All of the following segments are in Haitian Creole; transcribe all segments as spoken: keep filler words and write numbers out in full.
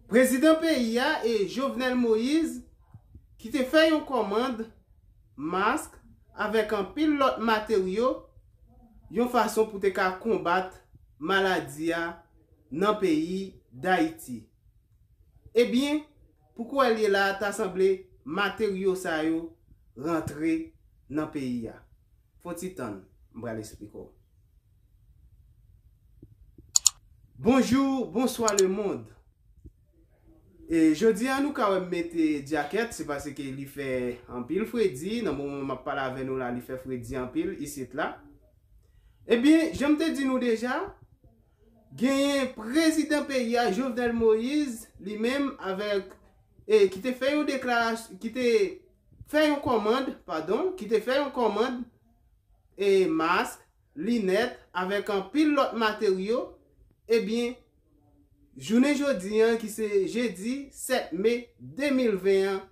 Prezidan peyi a e Jovenel Moïse ki te fè yon kòmand mask avèk anpil lòt materyo yon fason pou te ka konbat maladi a nan peyi Dayiti. Ebyen, pou kwè l ye la, ta sanble materyo sa yo rantre nan peyi a. Fon ti tann, m pral esplike w. Bonjou, bonswa lemonn. E jodi a nou ka wè m mete djakèt, se paske li fè anpil fredi, nan moman m ap pale avè nou la, li fè fredi anpil isit la. Ebyen, jan m te di nou deja, genyen prezidan peyi a, Jovenel Moïse, li menm avèk, e, ki te fè yon deklarasyon, ki te fè yon kòmand, padon, ki te fè yon kòmand, e, mask, linèt, avèk anpil lòt materyo, ebyen, jounen jodi an, ki se jedi sèt me de mil ven an,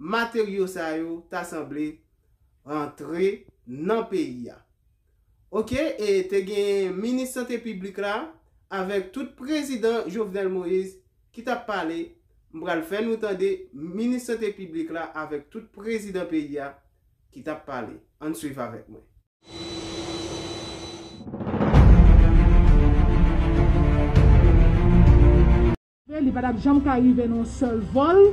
materyo sa yo ta sanble rantre nan peyi a. Oke, e te gen minis sante piblik la avèk tout prezidan Jovenel Moïse ki t ap pale. M pral fè nou tande minis sante piblik la avèk tout prezidan peyi a ki t ap pale. Ann swiv avèk mwen. Li pa t ap janm ka rive nan yon sèl vòl.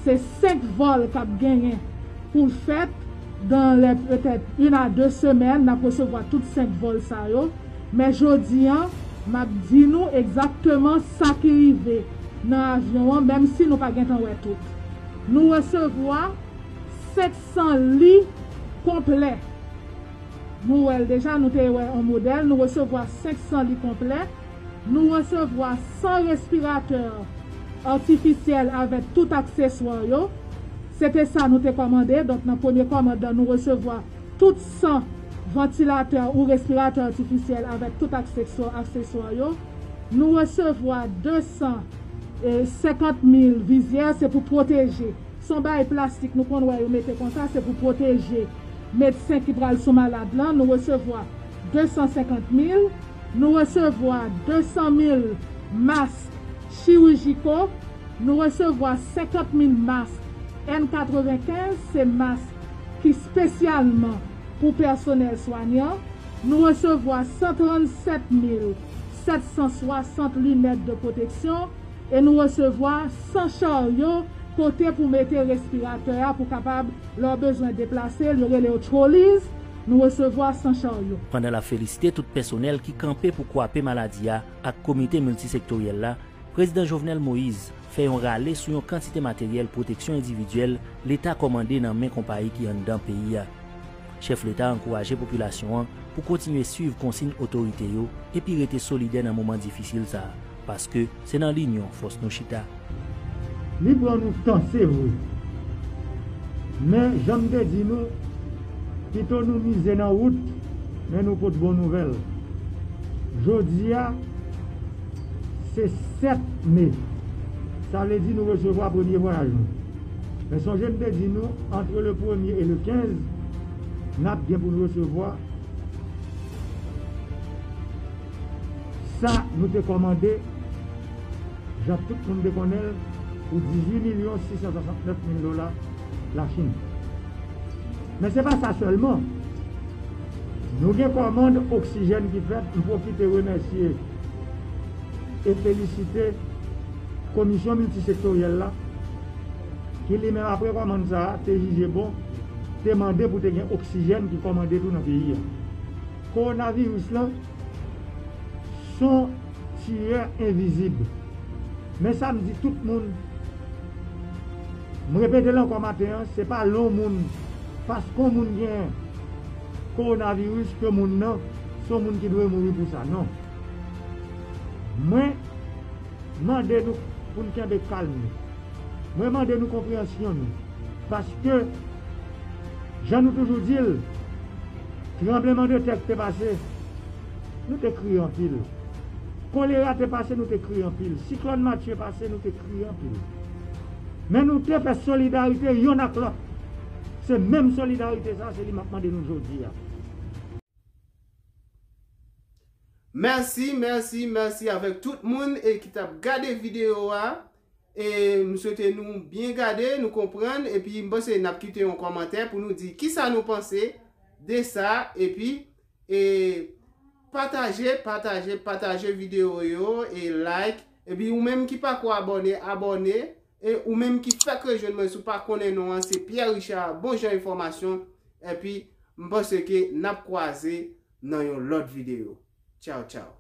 Se senk vòl k ap genyen pou l fèt. Dan lè petèt une à deux semaines, n ap resevwa tout senk vòl sa yo. Men jodi an, m ap di nou egzakteman sa ki rive nan avyon an, menm si nou pa gentan wè tout. Nou resevwa senk san li konplè. Nou wè l deja, nou te wè yon modèl, nou resevwa senk san li konplè. Nou resevwa san respiratè atifisyèl avèk tout akseswa yo. Se te sa nou te kòmande. Donk, nan premye kòmand lan, nou resevwa tout san vantilatè ou respiratè atifisyèl avèk tout akseswa, akseswa yo. Nou resevwa de san senkant mil vizyè, se pou pwoteje. Se yon bagay plastik nou konn wè yo mete konsa, se pou pwoteje medsen ki pral sou malad lan. Nou resevwa de san senkant mil. Nou resevwa de san mil mask chirijiko. Nou resevwa senkant mil mask N katrevenkenz, se mask ki espesyalman pou pèsonèl swanyan. Nou resevwa san trannsèt mil sèt san swasant linèt de pwoteksyon e nou resevwa san charyo kote pou mete respiratè a pou kapab, lè w bezwen deplase l, yo rele yo trolleys, nou resevwa san charyo. Pandan l ap felisite tout pèsonèl ki kanpe pou kwape maladi a ak komite miltisektoryèl la, Prezidan Jovenel Moïse fè yon rale sou yon kantite materyèl pwoteksyon endividyèl Leta kòmande nan men konpayi ki anndan peyi a. Chèf Leta a ankouraje popilasyon an pou kontinye swiv konsiy otorite yo epi rete solidè nan moman difisil sa a, paske se nan linyon fòs nou chita. Li pran nou tan, se vre. Men, jan m te di nou, pito nou mize nan wout, men nou pot bon nouvèl. Jodi a, se sèt me. Sa vle di nou resevwa premye vwayaj nou. Men sonje m te di nou, antre le premye e le kenz, n ap gen pou n resevwa sa nou te kòmande, jan tout moun te konnen l, pou dizuit milyon sis san swasantnèf mil dola Lachin. Men se pa sa sèlman. Nou gen kòmand oksijèn ki fèt, m pwofite remèsye e felisite komisyon miltisektoryèl la, ki li menm apre kòmand sa a, te jije bon, te mande pou te gen oksijèn ki kòmande tou nan peyi a. Kowonaviris lan, s on tiyè envizib. Men sa m di tout moun, m repete l ankò maten an, se pa lè yon moun, paske yon moun gen kowonaviris ke moun nan, s on moun ki dwe mouri pou sa, non. Mwen mande nou pou n kenbe kalm nou. Mwen mande nou konpreyansyon nou. Paske, jan nou toujou di l, tranblemanntè k te pase, nou te kriye anpil. Kolera te pase, nou te kriye anpil. Siklòn Matye pase, nou te kriye anpil. Men nou te fè solidarite yonn ak lòt. Se menm solidarite sa, se li m ap mande nou jodi a. Mèsi, mèsi, mèsi avèk tout moun e ki t ap gade videyo a. E m swete nou byen gade, nou konprann, epi m panse n ap kite yon kòmantè pou nou di kisa nou panse de sa, epi e pataje, pataje, pataje videyo yo, e like, epi ou menm ki pako abòne, abòne, e ou menm ki fèk rejwenn mwen, si w pa konnen non an, se Pierre Richard, bon jan enfòmasyon, epi m panse ke n ap kwaze nan yon lòt videyo. Tchaw, tchaw.